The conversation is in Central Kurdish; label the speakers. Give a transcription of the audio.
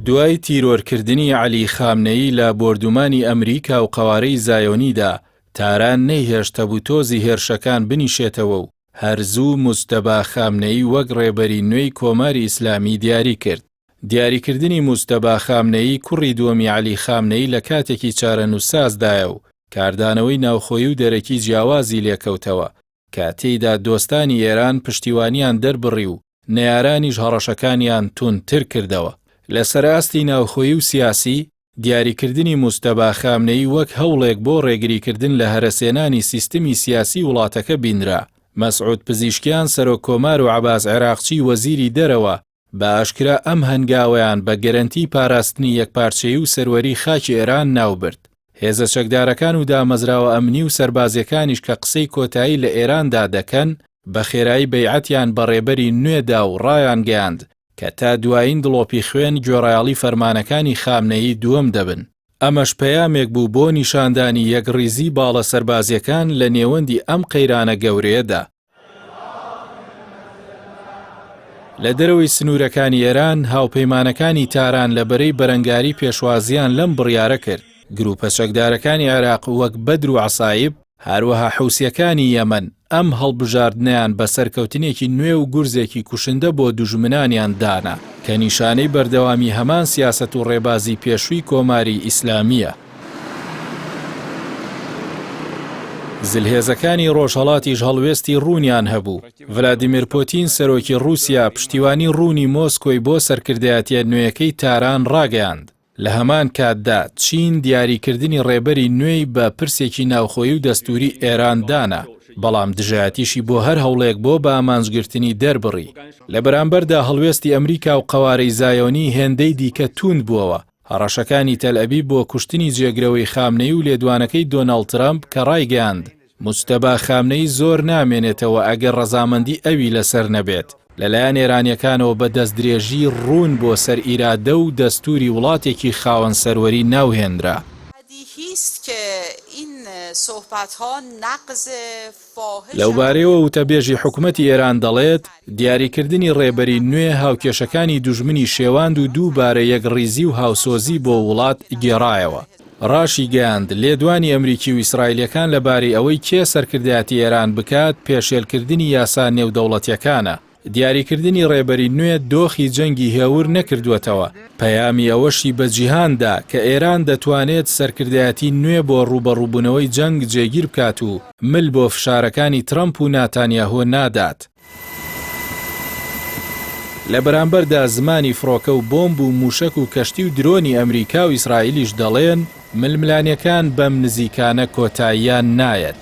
Speaker 1: دوای تیرۆرکردنی عەلی خامنەیی لە بۆردومانی ئەمریکا و قەوارەی زایۆنیدا، تاران نەیهێشت تەبوتۆزی هێرشەکان بنیشێتەوە و هەر زوو موجتەبا خامنەیی وەک ڕێبەری نوێی کۆماری ئیسلامی دیاری کرد. دیاریکردنی موجتەبا خامنەیی کوڕی دووەمی عەلی خامنەیی لە کاتێکی چارەنووسسازدایە و کاردانەوەی ناوخۆیی و دەرەکی جیاوازی لێکەوتەوە کە تێیدا دۆستانی ئێران پشتیوانیان دەربڕی و نەیارانیش هەڕەشەکانیان توندتر کردەوە. لەسەر ئاستی ناوخۆیی و سیاسی، دیاریکردنی موجتەبا خامنەیی وەک هەوڵێک بۆ ڕێگریکردن لە هەرەسهێنانی سیستمی سیاسی وڵاتەکە بینرا. مەسعود پزیشکیان سەرۆک کۆمار و عەباس عێراقچی وەزیری دەرەوە بە ئاشکرا ئەم هەنگاوەیان بە گەرەنتی پاراستنی یەکپارچەیی و سەروەری خاکی ئێران ناوبرد. هێزە چەکدارەکان و دامەزراوە ئەمنی و سەربازییەکانیش کە قسەی کۆتایی لە ئێراندا دەکەن، بە خێرایی بەیعەتیان بە ڕێبەری نوێ دا و ڕایانگەیاند کە تا دوایین دڵۆپی خوێن گوێڕایەڵی فەرمانەکانی خامنەیی دووەم دەبن. ئەمەش پەیامێک بوو بۆ نیشاندانی یەکڕیزی باڵە سەربازییەکان لە نێوەندی ئەم قەیرانە گەورەیەدا. لە دەرەوەی سنوورەکانی ئێران، هاوپەیمانەکانی تاران لە بەرەی بەرەنگاری پێشوازییان لەم بڕیارە کرد. گرووپە چەکدارەکانی عێراق وەک بەدر و عەسایب، هەروەها حوسییەکانی یەمەن ئەم هەڵبژاردنەیان بە سەرکەوتنێکی نوێ و گورزێکی کوشندە بۆ دوژمنانیان دانا، کە نیشانەی بەردەوامی هەمان سیاسەت و ڕێبازی پێشووی کۆماری ئیسلامییە. زلهێزەکانی ڕۆژهەڵاتیش هەڵوێستی ڕوونیان هەبوو. ڤلادیمێر پۆتین سەرۆکی ڕووسیا پشتیوانی ڕوونی مۆسکۆی بۆ سەرکردایەتییە نوێیەکەی تاران ڕاگەیاند. لە هەمان کاتدا چین دیاریکردنی ڕێبەری نوێی بە پرسێکی ناوخۆیی و دەستووری ئێران دانا، بەڵام دژایەتیشی بۆ هەر هەوڵێک بۆ بەئامانجگرتنی دەربڕی. لە بەرامبەردا هەڵوێستی ئەمریکا و قەوارەی زایۆنی هێندەی دیکە تووند بووەوە، هەڕەشەکانی تەلئەبیب بۆ کوشتنی جێگرەوەی خامنەیی و لێدوانەکەی دۆناڵد ترەمپ کە ڕایگەیاند، موجتەبا خامنەیی زۆر نامێنێتەوە ئەگەر ڕەزامەندی ئەوی لەسەر نەبێت، لەلایەن ئێرانییەکانەوە بە دەستدرێژی ڕوون بۆ سەر ئیرادە و دەستووری وڵاتێکی خاوەن سەروەری ناوهێنرا. لەوبارەیەوە وتەبێژی حکومەتی ئێران دەڵێت، دیاریکردنی ڕێبەری نوێ هاوکێشەکانی دوژمنی شێواند و دووبارە یەکڕیزی و هاوسۆزی بۆ وڵات گێڕایەوە. ڕاشیگەیاند، لێدوانی ئەمریکی و ئیسرائیلییەکان لەبارەی ئەوەی کێ سەرکردایەتی ئێران بکات، پێشێلکردنی یاسا نێودەوڵەتییەکانە. دیاریکردنی ڕێبەری نوێ دۆخی جەنگی هێور نەکردووەتەوە، پەیامی ئەوەشی بە جیهان دا کە ئێران دەتوانێت سەرکردایەتی نوێ بۆ ڕووبەڕووبوونەوەی جەنگ جێگیر بکات و مل بۆ فشارەکانی ترەمپ و ناتانیاهۆ نادات. لە بەرامبەردا زمانی فڕۆکە و بۆمب و مووشەک و کەشتی و درۆنی ئەمریکا و ئیسرائیلیش دەڵێن ململانێکان بەم نزیکانە کۆتاییان نایەت.